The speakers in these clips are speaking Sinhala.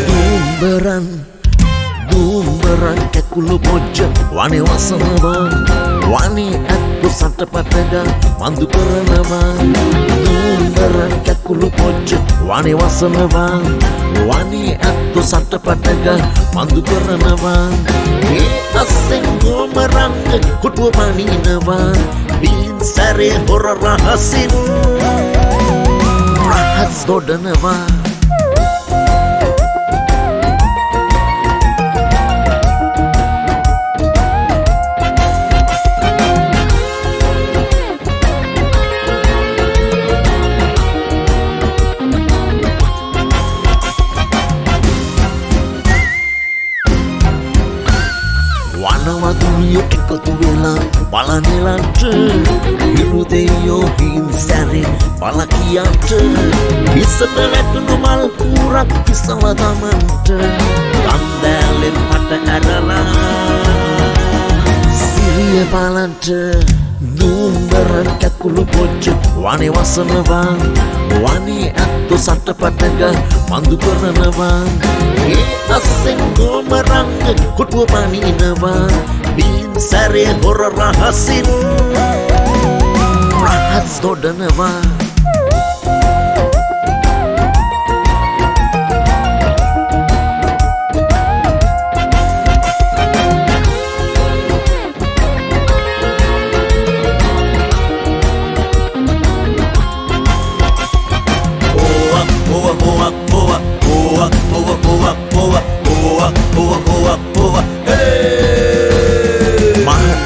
දුම්බරන් දුම්බරන් කැකුළු පොජ්ජ වනේ වසනවා, වනේ ඇත්තු සටපටගා මන්දු කරනවා. දුම්බරන් කැකුළු පොජ්ජ වනේ වසනවා, වනේ ඇත්තු සටපටගා මන්දු කරනවා. ඒ අස්සෙන් ගෝම රංග කොටුව පනිනවා, බීන් සැරේ හොර රහසින් රහස් දොඩනවා. වනවදුරියෝ එකතු වෙලා බලනෙලන්ට, හිරු දෙයියෝ හිංසැරේ බල කියන්ට, හිසට වැටුණු මල් කූරක් විසල දමන්ට, කන්දෑලෙන් පට ඇරලා සිරිය බලන්ට. දුම්බරන් කැකුළු පොජ්ජ වනේ වසනවා, වනේ ඇත්තු සටපටගා මන්දු කරනවා. ඒ අස්සෙන් ගෝම රංග කොටුව පනිනවා, බීන් සැරේ හොර රහසින් රහස් දොඩනවා.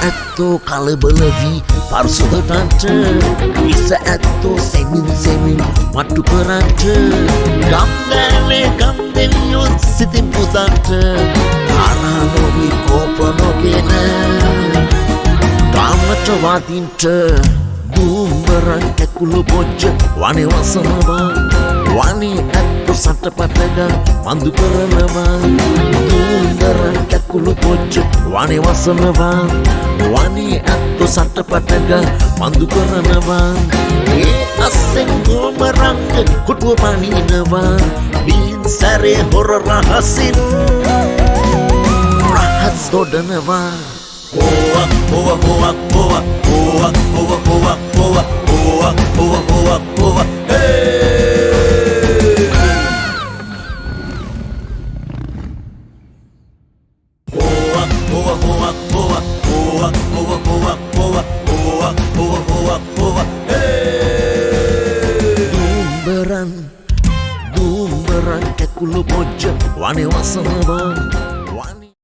ඇත්තෝ කලබල වී පර්සුදටන්ට, ඉස ඇත්තෝ සෙමින් සෙමින් මට්ටු කරන්ට, ගම්දෑලේ ගම් දෙවියෝ සිතින් පුදන්ට, තරහ නොවී කෝප නොගෙන ගමට වදින්ට. දුම්බරන් කැකුළු පොජ්ජ වනේ වසනවා, වනේ ඇත්තු සටපටගා මන්දු කරනවා. දුම්බරන් කැකුළු පොජ්ජ වනේ වසනවා, වනේ ඇත්තු සටපටගා මන්දු කරනවා. ඒ අස්සෙන් ගෝම රංග කොටුව පනිනවා, බීන් සැරේ හොර රහසින් රහස් දොඩනවා. හෝවා හෝවා හෝවා හෝවා හෝවා හෝවා හෝවා හෝවා හෝවා හෝවා හෝවා හෝවා හේ හෝවා හෝවා හෝවා හෝවා හෝවා හෝවා හෝවා හෝවා හෝවා හෝවා හෝවා හෝවා හේ. දුම්බරන් දුම්බරන් කැකුළු පොජ්ජ වනේ වසනවා,